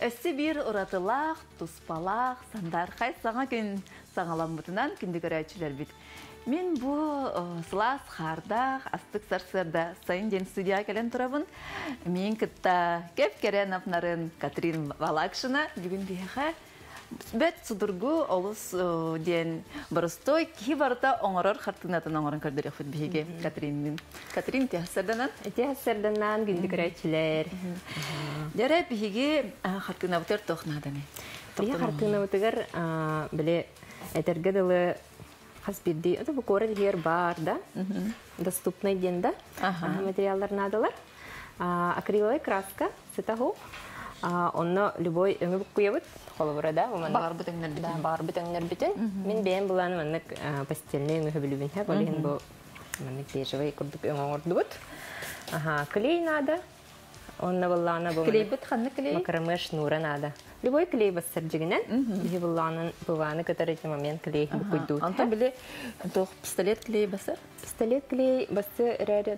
Өссө биир уратылаах, туспалаах, сандаархай саҥа күн саҥаламмытынан күндү көрөөччүлэрбит. Мин бу сылаас хаардаах астык сарсыарда сайын диэн студияҕа кэлэн турабын. Мин кытта кэп-кэрэ напнарын Катрин Балакшина бүгүн биһиэхэ бэт судургу олус диэн боростуой киһи барыта оҥорор хартыынатын оҥорон көрдөрүөхпүт биһиги Катриннин. Катрин тиһэссэрдэнэн. Тиһэссэрдэнэн күндү көрөөччүлэр. Дьэрэ биһиги хартыынабытыгар туох нааданы? Биһиги хартыынабытыгар били этэргэ дылы хас биирдии это бу куорат иһигэр баар да доступный диэн да материаллар наадалар. Акриловая краска сытаһу онно любой өҥү буккуйабыт холобура да баҕарбыт өҥнөрбүтүн баҕарбыт өҥнөрбүтүн мин бэйэм былаан маннык постельный өҥү хөбүлүбүн һэ ол иһин бу маннык бежевый курдук өҥ оҥордубут аха клей надо онно быллаана бу клейбит ханнык клей макраме шнура надо любой клей бассар дьигинэн биһи быллаанын бывааны кытары ити момент клей буккуйдуут онтон били туох пистолет клей басар пистолет клей бассы эрээри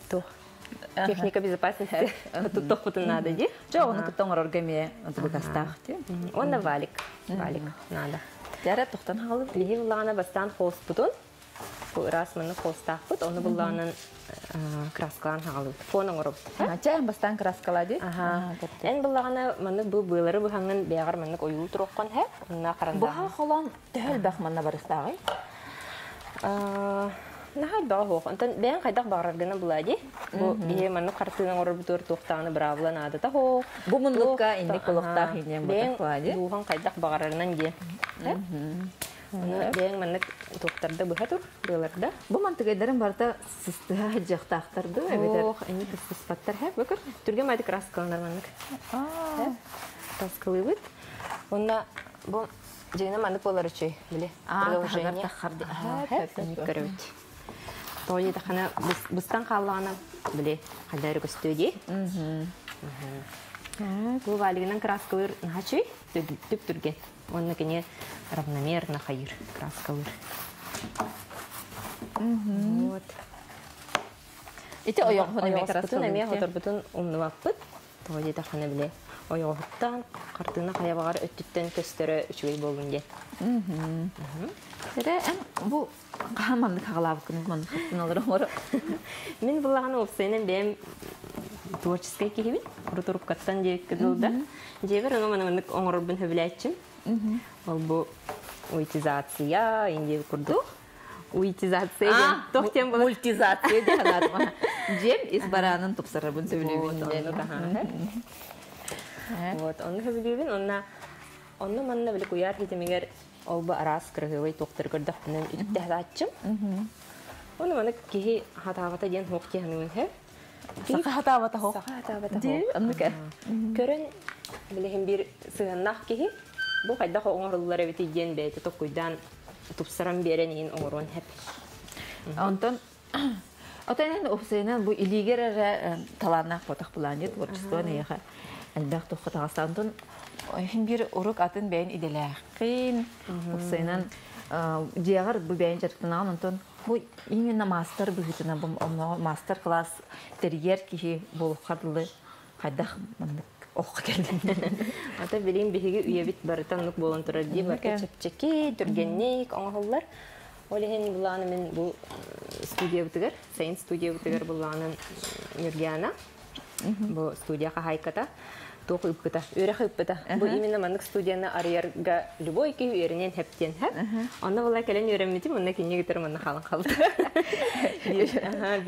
туох техника безопасности туттохпутун надо ди. Жо оны кытта оҥорорго эмиэ антыбыкастаах ти. Уонна валик. Валик надо. Дәрэ тохтон хаалып. Биһи буллаҕына бастаан холспутун ыраас маннык холстаахпыт, ону буллаҕынан краскалаан хаалыбыт. Фон оҥоробут. Чэ, бастаан краскалаа ди. Эн буллаҕына маннык бу быалары быһаҥҥын бэйэҕэр маннык ойуу туруоххун һэ. Онно харандаа. Быһа холон төһө элбэх манна барыстааҕый? Наһаа элбэҕэ суох. Онтон бэйэҥ хайдах баҕараргына булаа дии. Бу биһи маннык хартыына оҥорорбутугар туохтааҕыны быраабыла наадата суох. Бу муннукка инник олохтоох иниэн Бэйэҥ дууһаҥ хайдах баҕарарынан диэн. Ону бэйэҥ маннык туохтарда быһа тур, быаларда. Бу мантыгайдарын барыта сыстыһа сылдьыахтаахтар дуу эбэтэр? Ох, эми сыспаттар һэ. Бөкөр түргэн баайдык краскаланар маннык. Краскалыыбыт. Уонна бу Дьиҥинэ маннык буолар үчүгэй, били продолжение. Көрөбүт. Тоҕо диэтэххинэ быстан хааллаҕына, били хайда эрэ көстүө дии. Бу валигынан краскалыыр наһаа үчүгэй, түп-түргэн. Уонна кини равномерно хайыыр краскалыыр. Вот. Ити ойоҕоһун эмиэ краскалыыр. Эмиэ хоторбутун умнубаппыт. Тоҕо диэтэххинэ, били ойоҕоһуттан хартыына хайа баҕар өттүттэн көстөрө үчүгэй буоллун диэн. Эрэ эн бу хаһан маннык хаҕалаабыккын маннык хартыыналары оҥоро? Мин буллаҕына уопсайынан бэйэм творческай киһибин. Урут-уруккаттан диэбиккэ дылы да. Дьиэбэр ону маннык оҥорорбун сөбүлээччим. Ол бу уитизация, индия курдук. Уитизация диэн туох диэн буолар? Мультизация диэн санаатым. Дьиэм ис бараанын тупсарарбын сөбүлүүбүн диэн. Вот, онно сөбүлүүбүн. Онно онно манна били куйаар ситимигэр ол бу араас кыраһыабай туохтары көрдөхпүнэн үттэһааччым. Оны маны киһи хатаабата диэн хуох диэн саныыбын һэ. Саха хатаабата хоох. Саха хатаабата хоох. Оннук Көрөн билиһин биир сыһыаннаах киһи бу хайдах оҥоруллар эбитий диэн бэйэтэ токкуйдаан тупсаран биэрэн иһин оҥоруон сөп. Онтон Отон эн уопсайынан бу илиигэр эрэ талааннаах буотах былаанньыт творчество эйиэхэ элбэх тухха таҕыста. Онтон иһин биир урук атын бэйэн идэлээххин, уопсайынан дьиэҕэр бу бэйэн дьарыктанаҕын, онтон бу именно маастар быһыытынан бу мастер-класс тэрийэр киһи буолуохха дылы хайдах маннык оххо кэллин? Ата билигин биһиги үйэбит барыта оннук буолан турар дии барыта чэпчэки, түргэнник оҥоһуллар. Ол иһин булааны мин бу студиябытыгар, сайын студиябытыгар булаанын Нюргиана бу студия хаһаайката туох ыыппыта, үөрэх ыыппыта. Бу именно маннык студияны арыйарга любой киһи үөрэниэн хэптиэн хэп. Онно була кэлэн үөрэммитим, онно кинигэ гытар манна хаалан хаалбыта.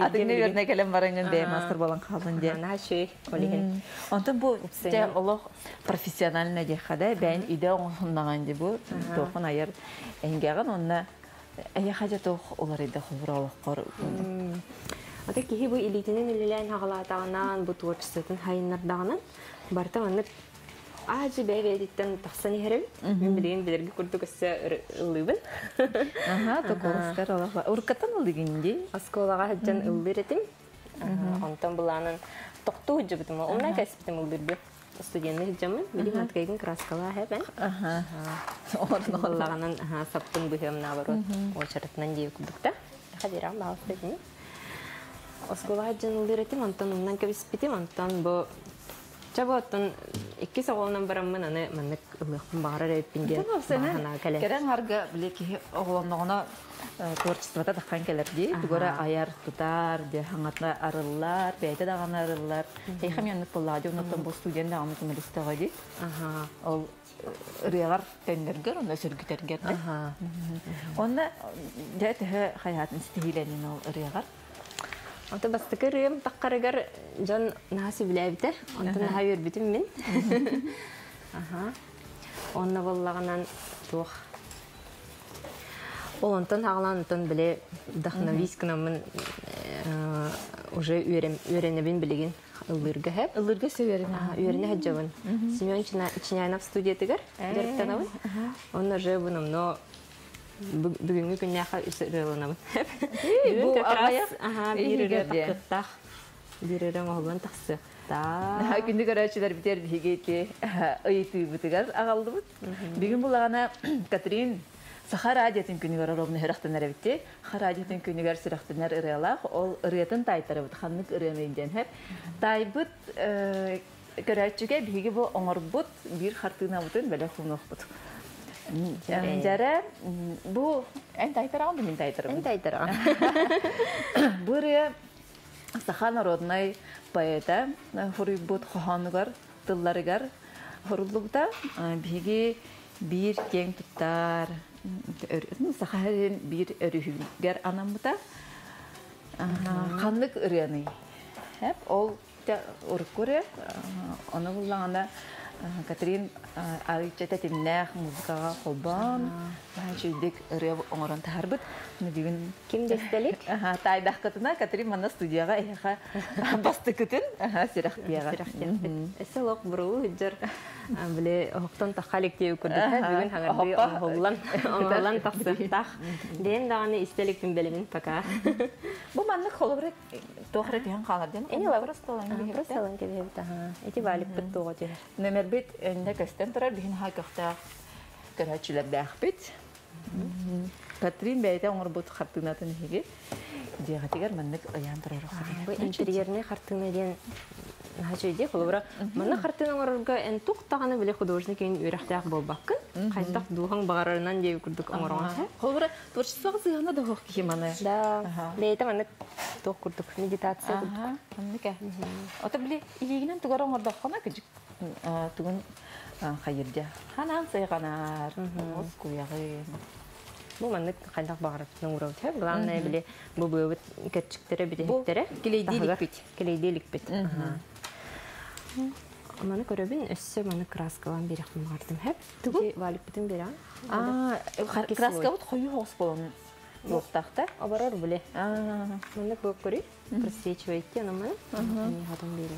Атыҥны үөрэнэ кэлэн бараҥын бэйэ мастер буолан хаалын диэн. Наһаа үчүгэй ол иһин. Онтон бу дьэ олох профессионально диэххэ да бэйэн идэ оҥоһуннаҕын дии бу туохун айар эйгэҕин онно эйиэхэ дьэ туох уларыйда холбура олоххор Ата киһи бу илиитинэн үлэлээн хаҕалаатаҕынан, бу творчествотын хайыннардаҕынан барыта маннык аадьы бэйэ-бэйэтиттэн тахсан иһэр эбит. Мин билигин билэргэ курдук өссө ыллыыбын. Аха, токолостар олох. Уруккаттан ыллыгын дии? Оскуолаҕа сылдьан ыллыыр этим. Онтон былаанын тохтуу сылдьыбытым. Онно кэспитим ыллыырбын. Студенный сылдьаммын. Билигин маткайгын краскалаа хэбэн. Оллаҕынан саптын быһыам наоборот. Очередынан дии курдукта. Хадирам баҕаласта этини. Оскуолаҕа сылдьан ыллыыр этим, онтон умнан кэбиспитим, онтон бу. Чэ бу оттон иккис оҕолонон бараммын аны маннык ылыахпын баҕарар эбиппин диэн баҕа кэлэн. Кэрэн харга били киһи оҕолонноҕуна творчествота таххан кэлэр дии. Тугара айар, тутар, дии хаҥатына арыллар, бэйэтэ даҕаны арыллар. Эйхэм яннык буоллаҕа дии, оннуттан бу студент даҕаны көмөлөстөҕө дии. Ол ырыаҕар төннөргөр, онно сөргүтэргэр да. Онно дьэ төһө хайаатын ситиһиилэнин ол ырыаҕар? Ото бастакы ырыам таххарыгар дьон наһаа сөбүлээбитэ. Онтон наһаа үөрбүтүм мин. Аха. Онно буоллаҕынан туох Ол онтон аҕалаан онтон били вдохновись гынаммын уже үөрэнэбин билигин ыллыырга хэп. Ыллыырга сөп үөрэнэ. Үөрэнэ сылдьабын. Семен Чинянов студиятыгар дьарыктанабын. Онно уже бу номно бүгүҥҥү күннээххэ үс ырыаланабын. Бу аҕайах биир ырыа тахсыахтаах. Биир ырыа оҥоһуллан тахсыахтаах. Күндү көрөөччүлэрбитигэр биһиги ити ыйытыыбытыгар аҕаллыбыт. Бүгүн булаҕана Катрин Саха радиотын күнүгэр оробуна сүрэхтэнэр эбитти. Саха радиотын күнүгэр сүрэхтэнэр ырыалаах. Ол ырыатын таайтарабыт. Ханнык ырыаны диэн хэп. Таайбыт көрөөччүгэ биһиги бу оҥорбут биир хартыынабытын бэлэх уунуохпут. Дьэрэ, бу эн таайтараҕын да мин таайтарабын? Эн таайтараҕын. Бу ырыа саха народнай поэта хоруйбут хоһоонугар, тылларыгар хоруллубута. Биһиги биир киэҥ туттар саха сирин биир өрүһүгэр анаммыта. Ханнык ырыаный? Ол урукку ырыа, ону буллаҕына Катрин арыычча тэтимнээх музыкаҕа холбоон, үчүгдүк ырыа оҥорон таһаарбыт. Бүгүн ким дэстэлик? Таайдахкытына Катрин манна студияҕа эһиэхэ бастыкытын сүрэхтиэҕэ. Сүрэхтиэхпит. Өссө олох буруу сылдьар били оһохтон тахха иликтиэбит курдук бүгүн хаҥардыы оҥоһуллан оҥоһуллан тахсыахтаах. Диэн даҕаны истэ иликпин бэлэмин пока. Бу маннык холобура туох эрэ түһэн хаалар диэн. Эни просто ылан кэбиһэбит аха. Ити валикпыт туоҕа түһэр. Нөмербит өннө көстөн турар биһин аха көхтөөх көрөөччүлэрдээхпит. Катрин бэйэтэ оҥорбут хартыынатын иһиги дьиэҕитигэр маннык ыйаан турар. Бу интерьерный хартыына диэн наһаа үчүгэй. Холобура, манна хартыына оҥорорго эн туох даҕаны били художник үөрэхтээх буолбаккын. Хайдах дууһаҥ баҕарарынан диэби курдук оҥороҕун. Холобура, творчествоҕа сыһыана да суох киһи маны. Да. Бэйэтэ маннык туох курдук медитация курдук. Маннык ээ. Ото били илиигинэн тугар оҥордоххуна кыдьык тугун хайырдьа. Ханаан сайҕанар, мускуйаҕын. Бу маннык хайдах баҕарабытын оҥоробут. Главное били бу быабыт кэрчиктэрэ бүтэһиктэрэ. Килейдии иликпит. Килейдии иликпит. Маны көрөбүн, өссө маны краскалаан биэрэхпин баҕардым. Хэп. Тугу? Валикпытын биэрэҕин. Краскабыт хойуу хоҕус буолан буолуохтаахтар. Оборор били. Маннык буолуп көрүй. Просвечивайте, аны маны. Хатан биэрэ.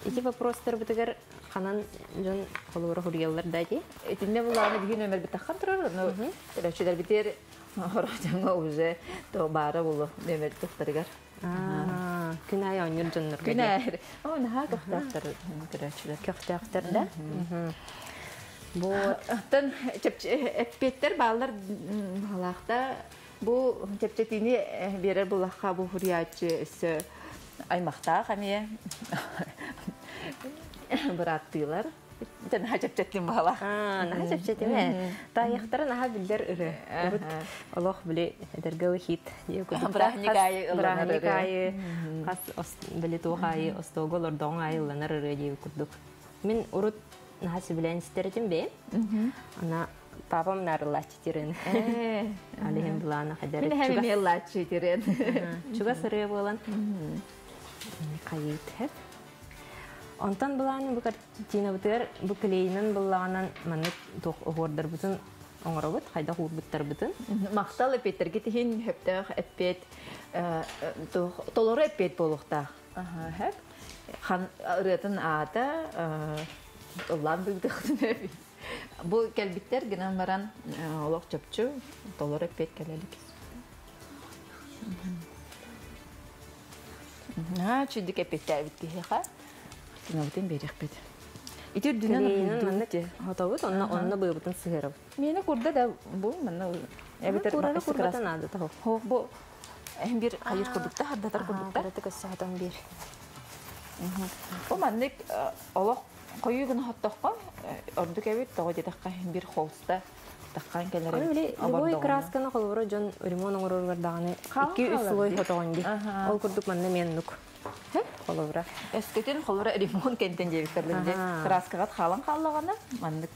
Ити вопростарбытыгар ханан дьон холуора хуруйаллар да ити? Итинне булааны биһи нөмербит турар, но көрөөччүлэрбитигэр хорох дьоҥҥо уже то баара булу нөмер тустарыгар. Күн аайы оонньуур дьоннорго. Күн аайы. О, наһаа көхтөөхтөр көрөөччүлэр. Көхтөөхтөр да. Бу оттон эппиэттэр бааллар баалаахта бу чэпчэтиини биэрэр булахха бу хуруйааччы өссө аймахтаах эмиэ бырааттыылар. Наһаа чэпчэттим баалаах. Наһаа чэпчэтим ээ. Таайахтара наһаа биллэр ырыа. Урут олох били эдэргэ хит. Бырааһынньык аайы ылланар Бырааһынньык аайы хас били туох аайы остуолга олордоҕуҥ аайы ылланар ырыа диэбит курдук. Мин урут наһаа сөбүлээн истэр этим бэйэм. Ана папам наарылааччы тирен. Алиһин былаана хадары. Мин эһэм эмиэ ыллааччы тирен. Чугас ырыа буолан. Хайыт хэп. Онтон былааны бу картинабытыгар бу клейинэн быллаҕынан маннык туох оһуордарбытын оҥоробут, хайдах уурбуттарбытын. Махтал эппиэттэргит иһин сөптөөх эппиэт толору эппиэт буолуохтаах. Хэп. Хан ырыатын аата ыллаан быгдыхтын Бу кэлбиттэр гынан баран олох чопчу толору эппиэт кэлэлик. Чүйдүк эппиэттээбит киһиэхэ тунабытын биэриэхпит. Ити үрдүнэн маннык хотобут, онно онно быыбытын сыһыарабыт. Миэнэ курда да бу манна эбэтэр курары курбата наада того. Бу бир хайыр курдукта, хардатар курдукта. Кыратык өссө хатан бир. Бу маннык олох хойуу гына хоттоххо ордук эбит тоҕо диэтэххэ бир холста таххан кэлэр эбит. Любой красканы холобура дьон ремонт оҥороругар даҕаны 2-3 слой хотоҕун дии. Ол курдук манна меннук. Холобура. Өскөтүн холобура ремонт кэнтэн диэбиттэр дии. Краскаҕа хаалан хааллаҕына маннык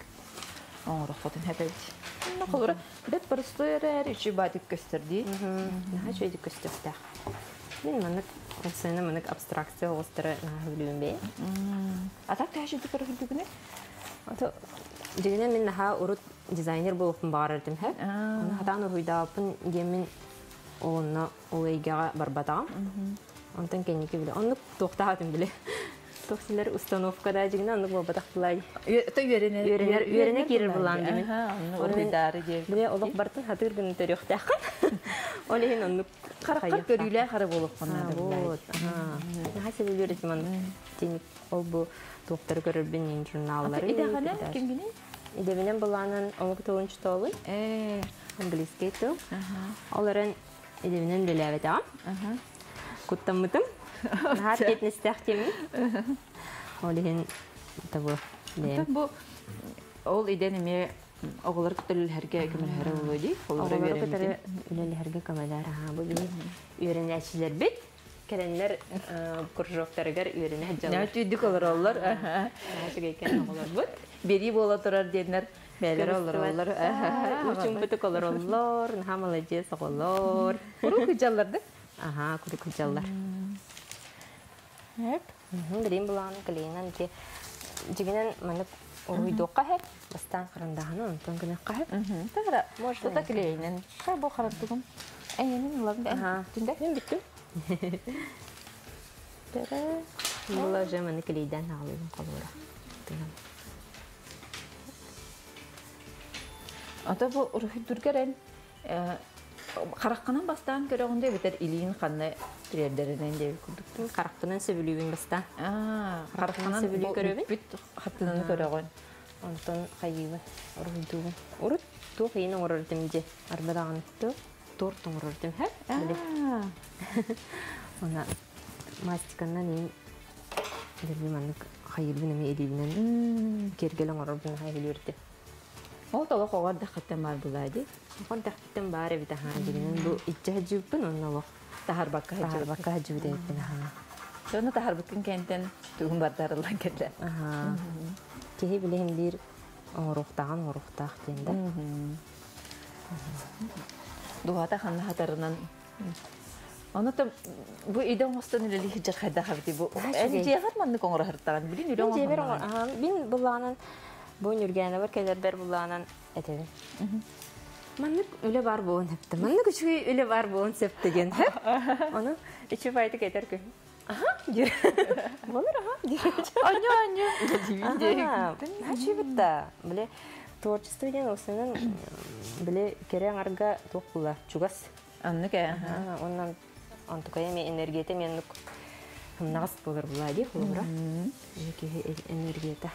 оҥороххотун хэпэбит. Холобура бэт простой эрээр үчү баатык көстөр дии. Наһаа үчүгэйдик көстүөхтээх. Мин маннык сцена маннык абстракция оҕустара наһаа сөбүлүүбүн бэйэм. А так төһө сүдү көрүлдүгүнэ? Ото дьиҥинэн мин наһаа урут дизайнер буолуохпун баҕарар этим һэ. Ону хатаан уруһуйдаабыппын диэммин онно ол эйгэҕэ барбатаҕым. Онтон кэнники били оннук туохтаах этим били. Туох установкада дьиҥинэн оннук буолбатах былай. То үөрэнэр үөрэнэр үөрэнэ киирэр булаан димин. Уруһуйдаары диэ. Били олох бартын хатыыр гына төрүөхтээххин. Ол иһин оннук Хараххар көрүүлээх хара буолуоххун наада. Вот. Наһаа сөбүлүүр этим оннук. Тиник ол бу туохтары көрөрбүн ин журналлары. Идэҕинэн кимгиний? Идэбинэн былаанан омук тылын чутоолуй. Английский тыл. Ол эрэн идэбинэн үлэлээбэтэҕим. Куттаммытым. Наһаа фитнестээх тиэмин. Ол иһин того бу ол идэн эмиэ оҕолор кытары үлэлэһэргэ көмөлөһөрө буолуо дии. Оҕолору кытары үлэлэһэргэ көмөлөөр аhaa бу биһи үөрэнээччилэрбит кэлэннэр кружоктарыгар үөрэнэ сылдьаллар. Түйдүк олороллор. Үчүгэйкэн оҕолорбут. Берии буола турар диэннэр бээлэр олороллор. Учуҥпутук олороллор, наһаа маладьыас оҕолор. Куруук сылдьаллар да? Аhaa, куруук сылдьаллар. Эп. Билим булаан клейынан ити дьигинэн маннык уруйдуохха хэп, бастаан харандааһыны онтон гыныахха хэп. Тагара, тута клейинен. Ха бу харантыгым. Эйенин ылабын да. Түндэ? Мен бүттүм. Була уже маны клейден аҕалыыбын холура. Ата бу уруһуйдургар эн хараххынан бастаан көрөҕүн да эбэтэр илиин ханна тириэрдэринэн диэбит курдук. Харахпынан сөбүлүүбүн бастаан. Харахпынан сөбүлүү көрөбүн. Бүт хаттынаны көрөҕүн. Онтон хайыыбын, уруһуйдуубун. Урут туох иин оҥорор этим дьэ, арба даҕаны торт оҥорор этим һэ. Она мастиканнан иин дэлби маннык хайыырбын эмиэ илиибинэн киэргэл оҥорорбун хайылыыр этим. Ол толох оҕор даххаттан баар булаа дии. Оҕор даххаттан баар эбит аһаа дьигинэн бу иччэ хаджыыппын онно олох таһарбакка таһарбакка хаджыбыт эбиппин аһаа. Сону таһарбыккын кэнтэн тугун бардарыллан кэллэ. Аһаа. Киһи билиһин биир оҥоруохтааҕын оҥоруохтаах диэн да. Дуһата ханна хатарынан Ону та бу идэ оҥостон үлэлии сылдьар хайдах эбитий бу? Эн дьиэҕэр маннык оҥоро сырыттаҕын билин үлэ оҥоһуннаҕын. Мин былаанан бу Ньургээнэбэр кэлэрбэр былаанан этэбин. Маннык үлэ бар буолуон сөптө. Маннык үчүгэй үлэ бар буолуон сөптө диэн. Ону үчүгэй байтык этэр күн. Аха диир. Болор аха диир. Анньу анньу. Хачыбыт да. Биле творчество диэн осынан биле кэрэ аҥарга туох була чугас. Аннык ээ. Оннан онтукайа ми энергията меннук хымнаҕас буолар була дии холобура. Киһи энергията.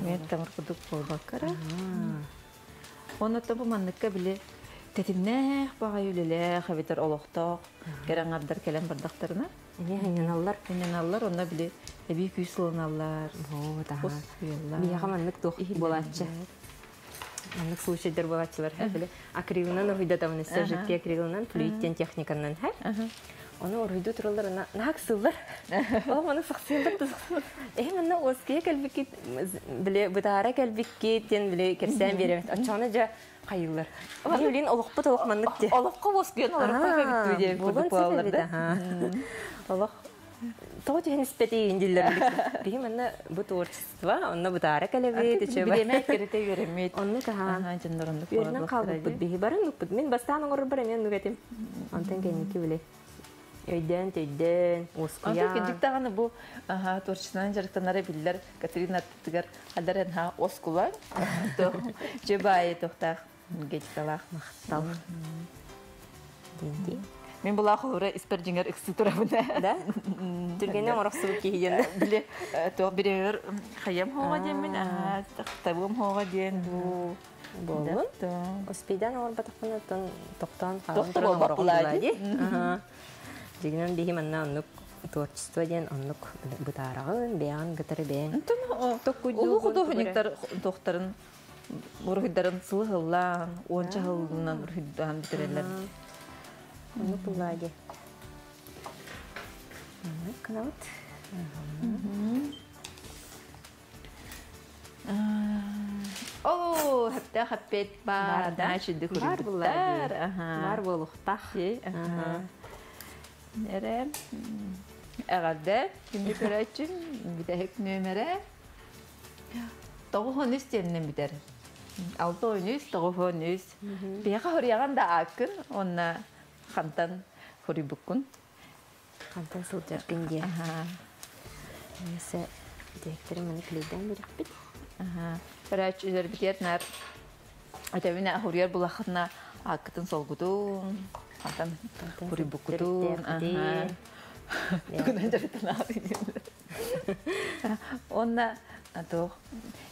Мен тамыр курдук буолбаккара. Онно бу манныкка били тэтимнээх баҕайы үлэлээх эбэтэр олохтоох кэрэ аҥардар кэлэн бардахтарына Эмиэ ханньаналлар. Ханньаналлар, онно били эбии күүс ылыналлар. Вот, аха. Биһиэхэ маннык туох буолааччы. Маннык случайдар буолааччылар. Били акрилынан уруһуйдатабын өссө жидкий акрилынан, флюид техниканан. Ону уруһуйдуу тураллар, ана наһаа ыксыыллар. Ол маны сахсыыллар да Эһи манна уоскуйа кэлбиккит, били бытаара кэлбиккит диэн били кэпсээн биэрэбит. Оччоҕуна дьэ хайыыллар. Билин олохпут олох маннык дии. Олоххо уоскуйан олороххо эбиттүү диэн курдук буолаллар да. Олох тоҕо түһэн испэтиин дииллэр. Биһи манна бу творчество, онно бытаара кэлэбит, үчүгэй. Бириэмэ кэритэ үөрэммит. Оннук аһаа. Дьоннор оннук Үөрэнэн хаалбыппыт биһи барын укпут. Мин бастаан оҥорорбор эмиэ оннук этим. Онтон кэнники били өйдөөн төйдөөн, уоскуйаан. Онтон кырдьык даҕаны бу творчествонан дьарыктанара биллэр Катерина аттытыгар адаран оскула дьэ баайы тохтаах гетикалаах махтал диэн Мин булаах холура испэр дьиҥэр ыксыы турабын. Да? Түргэнэ оҥорохсубут киһи диэн. Били туох бириэмэр хайам хоҕо диэммин, табыам хоҕо диэн бу буоллун. Успейдан оҥорботохпуна оттон тохтоон хаалан туран оҥороҕун дии. Дьигинэн биһи манна оннук Творчество диэн оннук бытаараҕын, бэйэҕин кытары бэйэҥ. Онтон улуу худуоһунньуктар туохтарын уруһуйдарын сылы сыллаан, уонча сылынан уруһуйдаан бүтэрэллэр. Оннук буллаа дии. Маннык гынабыт. Оо, хэптээх хэппет баар, да? Чүдүк Бар уруйбуттар. Бар буолуохтаах. Эрэ эҕэрдэ күндү көрөөччүм бүтэһик нүөмэрэ 93 диэнинэн бүтэр. 63 93. Биһиэхэ хоруйаҕын да ааккын уонна хантан хоруйбуккун. Хантан сылдьаргын диэн. Месе директоры маны клейден бирэхпит. Көрөөччүлэрбитигэр наар өтөбүнэ хоруйар булахытына ааккытын солгутун, хантан хоруйбуккутун. Тугунан дьарыктанаабын. Онна туох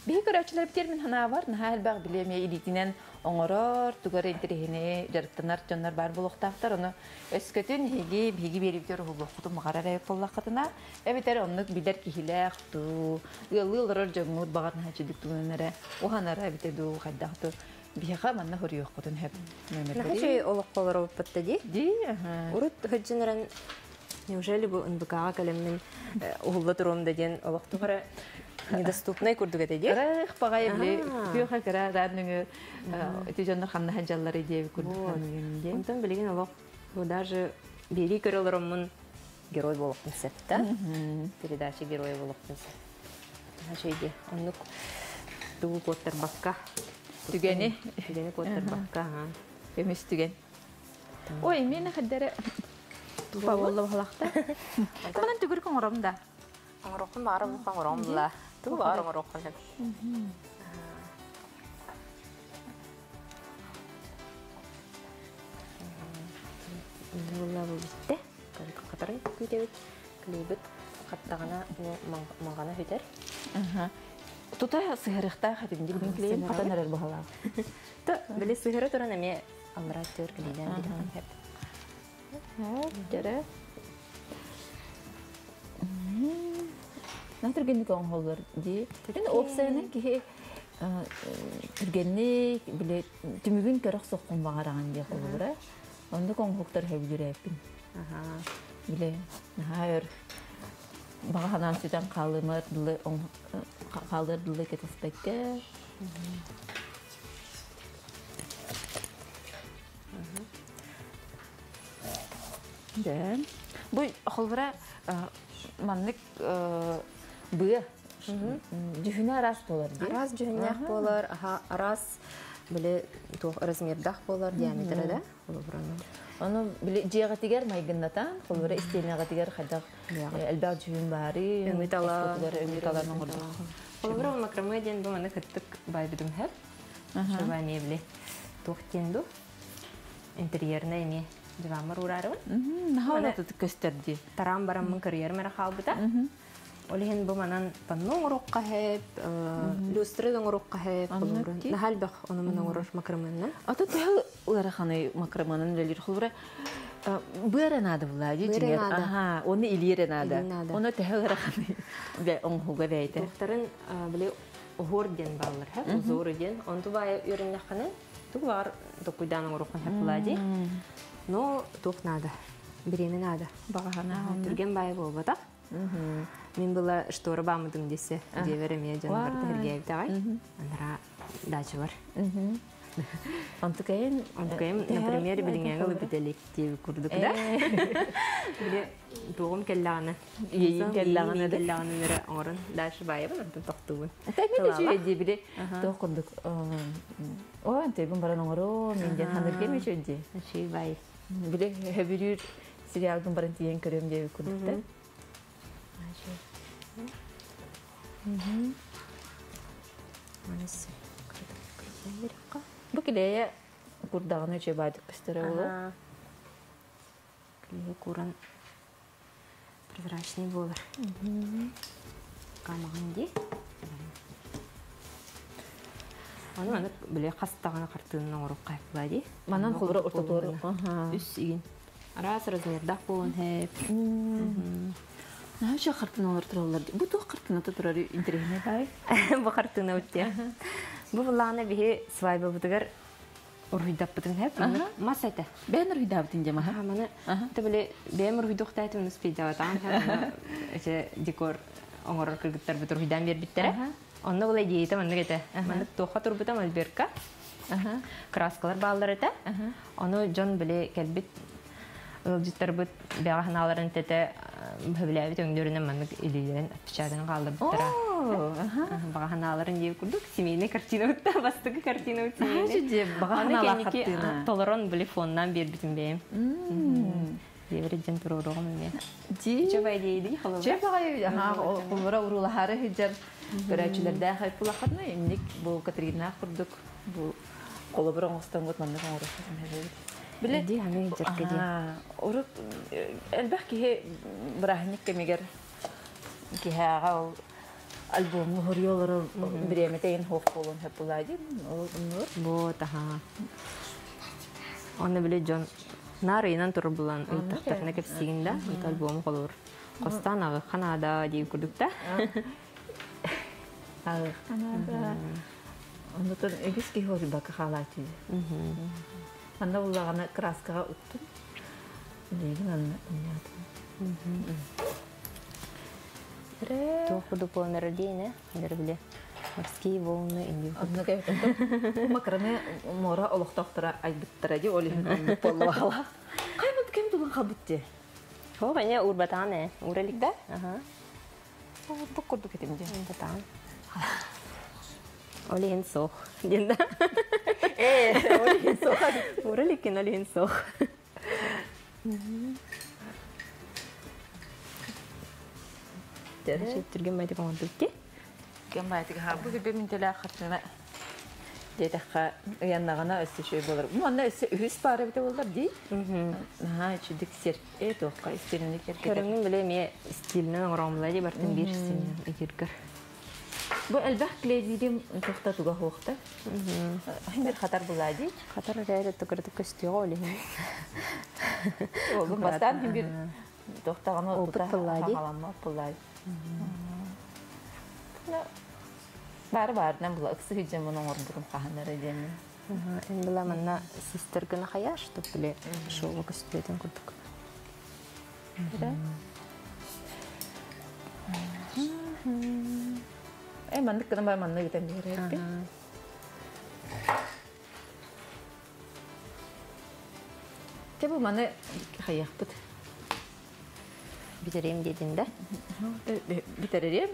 биһи көрөөччүлэрбитигэр мин санаабар наһаа элбэх билиэмэ илиитинэн оҥорор, тугар интэриэһини дьарыктанар дьоннор баар буолуохтаахтар. Ону өскөтүн эһиги биһиги биэриибитигэр уһуллуоххутун баҕарар эбит буоллаххытына, эбэтэр оннук билэр киһилээх дуу, ыаллыы олорор дьоҥҥут баҕар наһаа үчүгдүк тугунан эрэ уһанара эбитэ дуу, хайдах дуу биһиэхэ манна хоруйуоххутун сөп Наһаа үчүгэй олоххо олоробуппут да дии. Дии, аха. Урут сылдьан неужели бу НБК-ҕа кэлэммин уһулла туруом да диэн олох туох эрэ недоступнай курдук этэ дии. Ырах баҕайы били күөхэ кыра араан нөҥүө ити дьоннор хамнаһа дьаллары диэби курдук саныыгын диэн. Онтон билигин олох бу даже биэрии көрө олороммун герой буолуохпун сөп да. Передача геройа буолуохпун сөп. Наһаа үчүгэй Оннук тугу куоттарбакка. Түгэни. Түгэни куоттарбакка. Көмүс түгэн. Ой, мен хаддары туфа болла бахалахта. Манан түгүр коңором да. Оҥороххун баҕара бука оҥороҕун була. Тугу баҕар оҥороххун сөп. Була бу бүттэ. Хатарын күүтэбит. Клейбит хаттаҕына маҕана бүтэр. Тута сыһарыхтаах этим дии. Клейин хатан эрэр баһалаах. То били сыһара туран эмиэ аллара төр клейден бириэххин сөп. Дьэрэ. Түргэнник оҥоһуллар дии. Мин уопсайынан киһи түргэнник били түмүгүн көрөх соххун баҕараҕын диэх холобура. Оннук оҥоһуктар сөбүлүүрээппин. Били наһаа өр баҕа санаам сүтэн хаалымар дылы хаалыар дылы кэтэспэккэ. Да. Бу холобура маннык быа дьүһүнэ араас буолар дии. Араас дьүһүннээх буолар, араас били туох размердаах буолар диаметра да холобураны. Ону били дьиэҕитигэр майгыннатан, холобура истиэнэҕитигэр хайдах элбэх дьүһүн баары, Өҥү талан, өҥү талан оҥордох. Холобура макраме диэн бу маны кыттык байбытым хэп. Шоба эмиэ били туох диэн ду интерьернай эмиэ диваммар уураарыбын. Наһаа улатытык көстөр дии. Тараан бараммын карьерым эрэ хаалбыта. Ол иһин бу манан панно оҥоруохха сөп, люстра да оҥоруохха сөп, наһаа элбэх ону маны оҥорор макраманнан. Ата төһө ыараханы макраманан үлэлиир холобура быара наада булаа дии дьиҥэр. Аха, оны илиэрэ наада. Оны төһө ыараханы оҥоһуга бэйэтэ. Туохтарын били оһуор диэн бааллар, узору диэн. Онту баайа үөрэннэххинэ, тугу баҕар токуйдаан оҥоруоххун сөп булаа дии. Но туох наада, бириэмэ наада. Баҕаһана. Түргэн баайа буолбатах. Мин была штора баамытым десе, дьиэбэр эмиэ дьон барыта хэргээбитэҕэй. Анараа дача бар. Онтукайын Онтукайым, например, билиҥҥээҥи ылы диэби курдук да. Били туоҕум кэллэҕинэ. Иэйиин кэллэҕинэ да. Кэллэҕинэ эрэ оҥорон дальше баайабын, онтон тохтуубун. Тэҥҥэ да үчүгэй дии били туох курдук оо антыйбын баран оҥороо мин диэн ханырга эмэ үчүгэй дии. Үчүгэй баай. Били хөбүрүүр сериалгын баран тиийэн көрүөм диэби курдук да. Бу килиэйэ курдаҕына үчүгэй баайдык көстөрө буолуо. Клейэ куран прозрачный буолар. Камаҕын дии. Ону маны били хастаҕына хартыынын оҥоруохха була дии. Манан холура ортотугар үс игин. Араас размердаах буолан хэп. Наһаа хартыналар тураллар. Бу туох хартыната турар интэриэһинэй баай? Бу хартыына уттия. Бу буллаҕына биһи свадьбабытыгар уруһуйдаппытын хэп. Мас этэ. Бэйэн уруһуйдаабытын дьэ маһа. Маны табыле бэйэм уруһуйдуохтаатым успейдаватаан эче декор оҥорор кыргыттарбыт уруһуйдаан биэрбиттэрэ. Онно була идеята маннык этэ. Маннык туохха турбута мольберка. Краскалар бааллар этэ. Ону дьон били кэлбит ыалдьыттарбыт бэҕэ ханааларын тэтэ хөбүлээбит өҥдөрүнэн маннык илиилэрин отпечатан хаалларбыттара. Баҕа ханааларын диир курдук семейный картина бутта бастакы картина семейный. Баҕа ханаалаах картина. Толорон били фоннан биэрбитим бэйэм. Диэбэр дьэн туруоруоҕум эмиэ. Ди. Чөбай диэйди холобура. Чэ баҕай холобура уруулаһаары сылдьар көрөөччүлэрдээх айпулахатына инник бу Катерина курдук бу холобура оҥостоҥҥут маннык оҥоруоххутун эбит. Биле ди аны дьарка ди. Урут элбэх киһи бырааһынньык кэмигэр киһээҕэ ол альбомҥа хоруйа бириэмэтэ хоох буолуон сөп булаа дии ол оннур. Бу таха. Онно биле дьон наар ыйынан турар булан ыйыттахтарына кэпсиигин да онто альбому холобур хостаан аҕы ханаада дии курдук да. Аҕы ханаада. Оннутун үгүс киһи орбакка хаалааччы. Манна буллаҕына краскаҕа уктум. Билигин анна унньаатым. Туох курдук буолан эрэр диэне, дэр биле морские волны инди. Онно кэбитэн макраме мора олохтоохторо айбыттара ди ол иһин оннук буолла. Каймыт кем тулан хабыт ди. Хо кanya урбатаан э, уралик Да? Аха. Бу курдук этим ди. Урбатаан. Ол иһин суох. Диэн да. Э, ол иһин суох. Ураликкин ол иһин суох. Түргэн байтык оҥордук ди. Кем байтык ха бу бир минтеле хартына диэтэххэ ыйаннаҕына өссө үчүгэй буолар. Манна өссө үһүс паара эбитэ буоллар дии. Наһаа үчүгдүк сир э туохха истилини кэргэтэр. Көрүҥүн биле эмиэ стилинэн оҥороммула ди бартын биир стилинэн итиргэр. Бу элбэх клейдиирим туохта туга хуохта. Химир хатар булаа дии. Хатар эрээри тукырытык көстүөҕэ ол иһин. Олгун бастаан химир туохтаҕына Опыт пыллаа дии. халамма пыллаа. Бары баарынан була ыксы хиджемун оҥорбутум хаһанара диэмин. Эн была манна систергына хаяр, чтоб биле шоу көстүөтүн курдук. Э маннык гына бар маннык итен биэрээппин. Те бу маны хайахпыт. Бүтэриэм диэтин да. Бүтэриэм.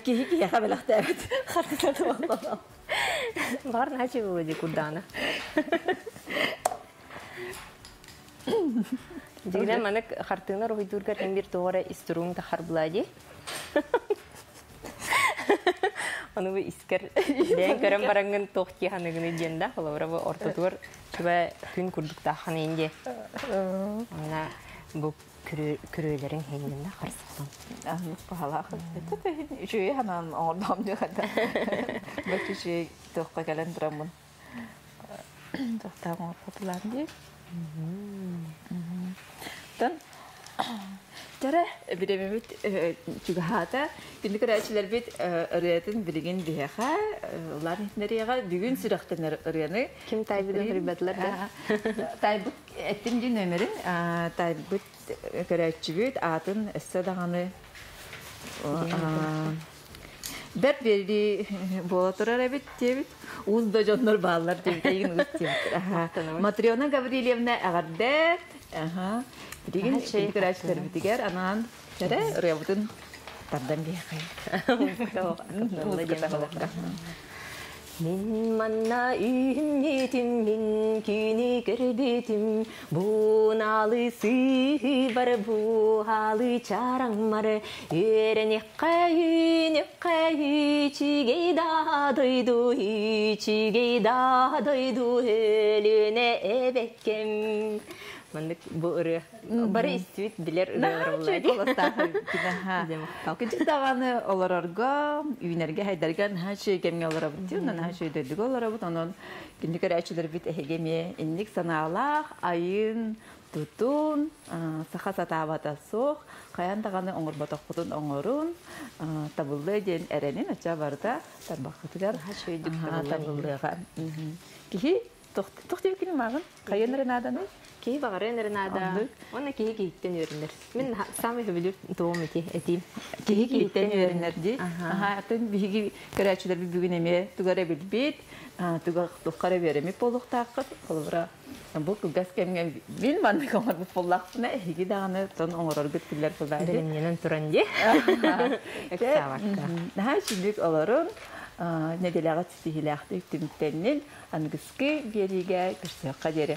Киһи киһиэхэ бэлэхтээбит хартыына буолла. Баҕар наһаа үчүгэй дии курдаана. Дьиҥинэн маннык хартыына уруһуйдуургар эн биир тоҕо эрэ истуруҥ тахар булаа дии. Ону бу искэр бэйэҥ көрөн бараҥҥын туох дии саныгыный диэн да холобура бу ортотугар чуба күн курдуктааххын иин диэ. Онно бу күрүөлэриҥ иһин да харсыктан. Аннык баһалаах. Үчүгэй ханаан оҥордоҕум диэ хата. Бэт үчүгэй туохха кэлэн тураммын. Туохтаах оҥорбутулаан дии. Тон Тара биремибит чугаһаата. Күндү көрөөччүлэрбит ырыатын билигин биһиэхэ улаан иһитиннэриэҕэ бүгүн сүрэхтэнэр ырыаны Ким тайбытын көрбөтүлэр да? Тайбыт эттим дии нөмерин тайбыт көрөөччүбүт аатын өссө даҕаны бэрт биэрии буола турар эбит диэбит. Уус да дьоннор бааллар диэбит. Эйигин уус диэбиттэр. Матрена Гаврильевна эҕэрдэ. Билигин күндү көрөөччүлэрбитигэр анаан эрэ ырыабытын тардан биэхэй. Мин манна үүннүтүм, мин күнү көрбүтүм, бууналы сыһыбар, буһалы чараҥмар, үөрэниэххэ үүнүөххэ үчүгэй да дойду, үчүгэй да дойду өлүөнэ эбэккэм. Маннык бу ырыа бары истибит билэр ырыалар буолла. Кыдьык даҕаны олорорго, үүнэргэ, хайдарга наһаа үчүгэй кэмҥэ олоробут дии, онон наһаа үчүгэй дойдуга олоробут. Онон күндү көрөөччүлэрбит эһиги эмиэ инник санаалаах, айын, тутун, саха сатаабата суох, хайан даҕаны оҥорботоххутун оҥорун, табыллыа диэн эрэнин, оччо барыта тарбаххытыгар табыллыаҕа. Киһи туох диэбиккин мааҕын? Хайан эрэ нааданый? Киһи баҕарыан эрэ наада. Уонна киһи киһиттэн үөрэнэр. Мин самый сөбүлүүр туом ити этиим. Киһи киһиттэн үөрэнэр дии. Аха, атын биһиги көрөөччүлэрбит бүгүн эмиэ тугу эрэ билбит, туга туохха эрэ үөрэммит буолуохтааххыт. Холобура, бу кылгас кэмҥэ мин маннык оҥорбут буоллахпына, эһиги даҕаны тон оҥороргут биллэр буолаа дии. Бэлэмнэнэн туран дии. Ыксаабакка. Наһаа үчүгдүк олорун, нэдиэлэҕэ ситиһиилээхтик түмүктэннин, аныгыскы биэриигэ көрсүөххэ диэри.